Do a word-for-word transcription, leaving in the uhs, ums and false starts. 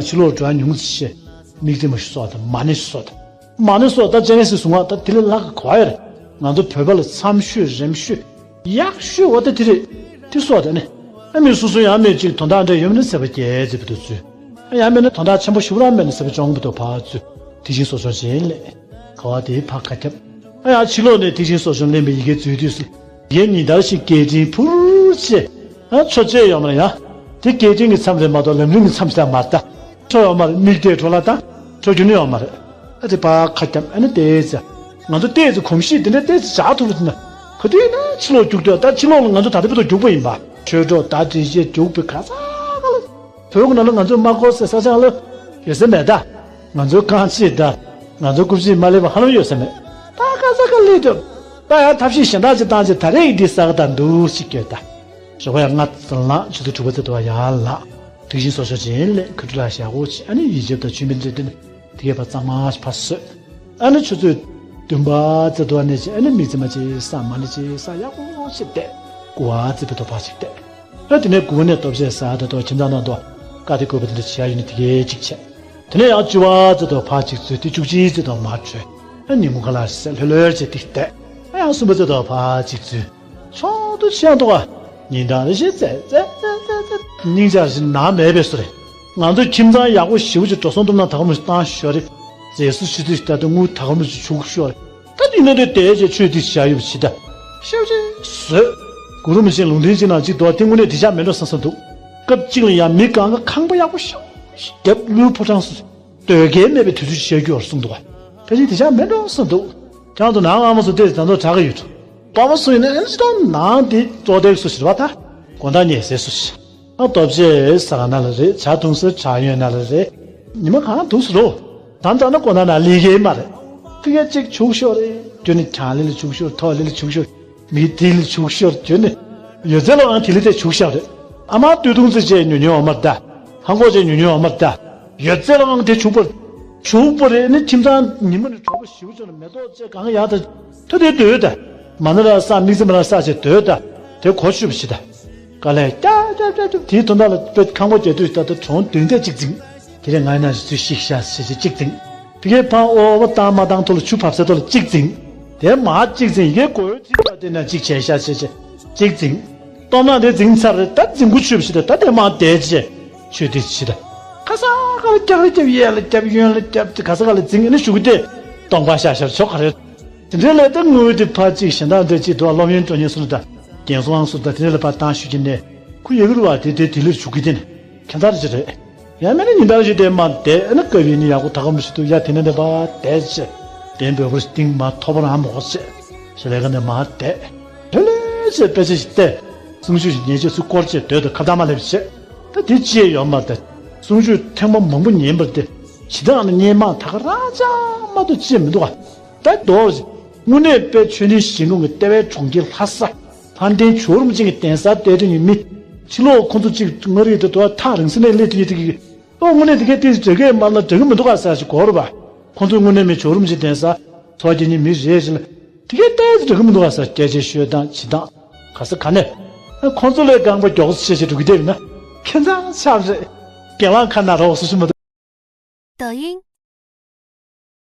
ཕྱི་ལོགས་འགྲོ་ཡ་ཉུང་ཙམ་བྱས། མིག་རྩེ་མ་ཞིག་གསོག་དང་མ་ཎི་ཞིག་གསོག་དང་། མ་ཎི་གསོག་ད་སྤྱན་རས་གཟིགས་གསུང་བ་ད་དེ་ལས་ལྷག་ག་ག་བ་ཡོད་རེད། ང་ཚོ་བོད་པ་ལ་འཚམ་ཤོས་རེམ་ཤོས་ཡག་ཤོས་འོ་ད་དེ་རེད། དེ་གསོག་དང་ནི། ཨ་མི་སོ་སོ་ཡང་མེད་ཅིག་དོན་དག་འདྲ་ཡོད་མིན་ན་ཟེར་བ་རྒྱལ་ཟེར་བ་དུ་ཚུལ། ཡང་མེད་ན་དོན་དག་ཆེན་པོ་ཞིག་རང་མེད་ན་ཟེར་བ་ཅོང་བུ་དུ་ཕར་ཚུལ། དེ་བཞིན་གསོག་ཆོག་བྱེད་ལས། ག་བ་དེའི་ཕ་ཁ་ཁྱབ། ཨ་ཡང་ཕྱི་ལོགས་ནས་དེ་བཞིན་གསོག་ཆོག་ལེན་པའི་ཡི་གེ་འཛུལ་དུས་སུ། ཡིན་ཉིན་ལྟར་ཞིག་སྐད་འཕྲིན་ཕུར་ཆེ། ཨ་ཆོ་ཆེ་ཡོད་མ་རེད་ཡ། དེ་སྐད་འཕྲིན་གྱི་མཚམས་རེད་མ་གཏོགས་ལམ་རིམ་གྱི་མཚམས་ཤིག་མ་རེད་ད། ཆོ་ཡོད་མ་རེད། མིག་དེ་འཕྲོ་ལ་ད། ཆོ་རྒྱུ་ནི་ཡོད་མ་རེད། ཨ་དེ་ཕ་ཁ་ཁྱབ་ཨ་ནི་ལྟས་ཙ། ང་ཚོ་ལྟས་ཙ་གོམས་གཤིས་དེ་འདྲ་ལྟས་ཙ་བྱ་ཐུབ་རེད་ན། ག་དུས་ན་ཕྱི་ལོགས་རྒྱུག་འདོད་ད་ཕྱི་ལོགས་ལ་ང་ཚོ་ད་ལྟ་བར་དུ་རྒྱུག་པ་ཡིན་པ། ཆོས་གྲོགས་ད་དྲི་བཤད་རྒྱུག་པའི་ག་ས་ག་ལ། བོད་ཁོ་ན་ལ་ང་ཚོ་མ་གོ་སའི་ས་ཆ་ལ་ཡོད་ས་མེད་ད། ང་ཚོའི་རྐང་རྗེས་ད། ང་ཚོའི་རྐུབ་རྗེས་མ་སླེབས་པ་ཧ་ལམ་ཡོད་ས་མེད། ད་ག་ས་ག་སླེབས་འགྲོ། ད་ཡང་ཐབས་ཤེས་གཞན་དག་ཅིག་བཏང་ཅིག་ད་རེས་འདི་ས་ག་ད་འདུག་ཅིག་སྐྱོད་ད། ཞོགས་པ་ཡང་ང་ཚོ་ལངས་ཆུ་ཚོད་དྲུག་པ་ཚེ་དུ་བ་ཡར་ལངས། དེ་བཞིན་གསོག་ཆོག་བྱེད་ལས་ཁུ་ཁྲུ་ལ་ཞག་གོ་ཆེ་ཨ་ནི་ཡིན་ཞབས་དང་ཆུ་མིན་འདྲེ་དེ་ནི་དེ་གས་པ་གཙང་མ་ཕ་སོད། ཨ་ནི་ཆུ་ཚོད་བདུན་པ་ཚེ་དུ་བ་ནས་ཆེ་ཨ་ནི་མིག་རྩེ་མ་ཆེ་ས་མ་ནི་ཆེ་ས་ཡག་གོ་ཆེ་བལྟས། ཀུ་བ་ཚེ་བི་དོ་ཕ་ཅིག་བལྟས། ཨ་དེ་ནས་དགུ་པ་ནས་སྟོབས་ཆེ་ས་དེ་དོ་ཁྱིམ་ཚང་ནང་དུ་བཀའ་དེ་དགོས་པ་དེ་འདྲ་བྱེད་ཡ་ཡོད་ནི་དེ་གས་གཅིག་བྱས། དེ་ནས་ཡང་བཅུ་པ་ཙེ་དོ་ཕར་གཅིག་ཚུད་དེ་བཅུ་གཅིག་ཙེ་དོ་མར་བྲོས། ཨ་ཉིན་གུང་ཁ་ལག་ཟས་ལྷོད་ལྷོད་བྱས་ཏིག་བསྡད། ཨ་ཡང་གསུམ་པ་ཙེ་དོ་ཕར་གཅིག་ཚུད། ཆུང་དུ་ཆེན་འདུག་ག་ཉིན་གྲངས་རེ་བཞིན་ཙེ་ཙེ་ཙེ་ཙེ་ཙེ་སྙིང་རྗེ་བཞིན་ནང་མེད་པའི་བཟོ་རེད། ང་ཚོ་ཁྱིམ་ཚང་ཡག་པོ་ཞེ་པོ་ཅིག་འགྲོ་སོང་བཏུབ་ན་ད་ག་མོ་ཞིག་བཏང་ཤོག་རེད། རྫས་སུ་ཆུ་ཚོད་ཞིག་ལྟ་དུས་དངུལ་ད་ག་མོ་ཞིག་བྱུག་ཤོག་རེད། ད་དེ་ནས་དེ་དེ་ཅེས་ཆོས་དེ་བྱ་ཡོད་པ་ཇི་ལྟ། ཤེའུ་ཅེས་བཟོས། གུ་རུ་མི་ཤེས་ལུང་བསྟན་གཅིག་ནང་གཅིག་འདུག་བ་དེ་དངོས་གནས་དེ་ཆ་མེད་འགྲོ་བསམ་བསམ་འདུག་སྐབས་གཅིག་ལ་ཡང་མི་གང་ག་ཁང་པ་ཡག་པོ་ཤོག་ཤིག་རྒྱབ་ཀླུའི་ཕོ་བྲང་སུ་སྡོད་མཁན་མེད་པའི་དུས་ཚོད་ཅིག་བཤད་རྒྱུ་བར་གསུངས་འདུག་བ། ཕལ་ཆེར་དེ་ཆ་མེད་འགྲོ་བསམ་འདུག་ཁྱང་དུ་ནང་ཨ་མ་སུ་དེ་ད་ཚོ་གྲགས་ཀྱི་ཡོད་འགྲོ། པ་པ་སུ་ཡིན་ན་ཨེ་ཅི་ད་ནང་དེ་གཙོ་དེབ་སུ་ཞིག་རེད་བ་ད། དགོང་དག་ཉལ་སའི་སུ་ཞིག་ཨ་སྟོབས་ཆེ་ས་ག་ན་ལ་རེད། ཇ་འཐུང་སའི་ཇ་ཡོད་ན་ལ་རེད། ཉི་མ་གང་འདུག་སུ་རོ། ད་ལྟ་ན་དགོང་དག་ན་ལི་གེ་མ་རེད། ཐུགས་ཡ་གཅིག་བྱུག་ཤོར་རེད། རྒྱུ་ནི་གྱང་ལི་ལ་བྱུག་ཤོར་ཐོག་ལི་ལ་བྱུག་ཤོར། མི་དེ་ལ་བྱུག་ཤོར་རྒྱུ་ནི། ཡོད་ཚད་ལའང་དེ་ལི་དེ་བྱུག་ཤོར་རེད། ཨ་མ་སྟོད་ཐུང་ཙི་བྱས་ཉུ་ཉུ་འོ་མར་ད། ཧང་གོ་བྱས་ཉུ་ཉུ་འོ་མར་ད། ཡོད་ཚད་ལའང་དེ་བྱུག་པར། བྱུག་པ་རེད་ནི་ཁྱིམ་ཚང་ཉི་མ་ནི་གྲོགས་པོ་ཞིག་བྱུང་ན་མེ་ཏོག་ཅེས་གང་ཡག་ད། ཐུ་དེ་སྡོད་ད། མ་ན་ར་ས་དམིགས་བསལ་མ་ར་ས་བྱས་སྡོད་ད། དེ་གོ་ཆུབ་ཞི་ད། དཀའ་ལས་ཀྱ་ཀྱ་ཀྱ་ཀྱ་དེའི་དོན་དག་ལ་དཔེ་ཁང་པ་རྒྱག་དུས་ད་ལྟ་གྲོང་བདུན་ཐད་གཅིག་འཛིང་། དེ་རིང་ང་ཡིན་ན་ཚུལ་ཤིག་ཤ་ཤེ་ཤེ་གཅིག་འཛིང་། དེ་གའི་ཕང་ཨོ་བ་བཏང་མ་བཏང་ཐོག་ལ་ཆུ་བབས་ས་ཐོག་ལ་གཅིག་འཛིང་། དེ་མ་གཅིག་འཛིང་ཡི་གེ་གོ་ཡོད་ཚིག་པ་དེ་ན་གཅིག་བྱས་ཤ་ཤེ་ཤེ་གཅིག་འཛིང་། སྟོབས་ན་དེ་འཛིང་ཚར་རེད་ད་འཛིང་གུ་ཆུ་བཞི་ད་ད་དེ་མ་དེ་ཆེ་ཆུ་དེ་ཆི་ད། ཁ་ས་ཁ་ལ་རྒྱབ་ལ་རྒྱབ་གཡས་ལ་རྒྱབ་གཡོན་ལ་རྒྱབ་དེ་ག་ས་ག་ལ་འཛིང་ཨ་ནི་ཞུ་གི་དེ་སྟོང་པ་ཤ་ཤར་ཆོག་ག་རེད། དེ་འདྲའི་ལས་ད་དངུལ་དེ་ཕར་གཅིག་གཞན་དག་འདྲ་གཅིག་འདུག་སློབ་ཡོན་སྤྲོད་མཁན་སུ་ལ་ད་རྒན་གསོ་ཁང་སུ་ད་དེ་འདྲ་ལ་ཕར་བཏང་ཞུ་གི་ནས་ཁུ་ཡ་གི་རུ་བ་དེ་དེ་དེ་ལས་ཞུ་གི་དེ་ནས་ཁྱད་མཚར་ཅི་རེད། ཡང་མིན་ན་ཉིན་ལྟར་ཞིག་དེ་མ་བསྡད་ཨ་ན་སྐབས་ཡིན་ནི་ཡག་པོ་ད་ག་མི་ཞིག་འདུག་ཡ་དེ་ནས་ནས་ཕར་བསྡད་ཅེ། དེ་འབོད་པར་སྟིང་མ་ཐོབ་པར་ཨ་མོ་ཅེ། ཞེ་ལས་ཀ་ནས་མ་བསྡད། ལྷོད་ལྷོད་ཅེ་དཔེ་ཆ་ཞིག་བལྟས། གསུང་ཆོས་ཤིག་ཉན་ཅེ་ཚུར་སྐོར་ཅེ་སྡོད་དུ་ཁ་བརྡ་མ་སླེབས་ཅེ། ད་དེ་ཅི་ཡང་ཡོད་མ་རེད། གསུང་ཆོས་ཐེངས་མ་མང་པོ་ཉན་པར་དེ། ཇི་ལྟར་ཨ་ན་སྙན་མ་ད་ག་རང་ཅང་མ་གཏོགས་ཅི་མི་འདུག་ག་ད་མདོར། དངོས་གནས་དཔེ་ཆོས་ནི་ཞིང་ལུང་གི་ལྟེ་བའི་གྲོང་ཁྱེར་ལྷ་ས། ལྷ་ལྡན་བྱུ་རུ་ཅན་གྱི་གདན་སར་བསྡད་དུས་ནི་མི། ཕྱི་ལོགས་ཁོ་ཚོ་གཅིག་མངའ་རིས་དེ་དུ་ཐག་རིང་ས་ནས་སླེབས་དུས་ཡིན་དུས་ཀྱི། ཨོ་དངོས་གནས་དེ་གའི་ཏིས་འགྲིག་གི་མ་ལ་འགྲིག་གི་མི་འདུག་ག་ས་ཞིག་གོ་རུ་བ། ཁོ་ཚོ་དངོས་གནས་མི་བྱུ་རུ་ཅན་གདན་སར་ཚོགས་ཀྱི་ནི་མི་རེད་ཞིག་ལ། དེ་གའི་ཏིས་འགྲིག་གི་མི་འདུག་ག་ས་སྐད་ཆ་ཤོད་སྟངས་བྱེད་སྟངས་ག་ས་ག་ནས། ཨ་ཁོ་ཚོ་ལས་རྐང་པ་མགྱོགས་སུ་བྱེད་བྱེད་འགྲོ་གི་བསྡད་ཡིན་ན། ཁྱེད་ཚང་ཆབ་རེད། རྒན་ལགས་ཁ་ན་རོགས་སུ་ཞུ་མ་འདུག抖音，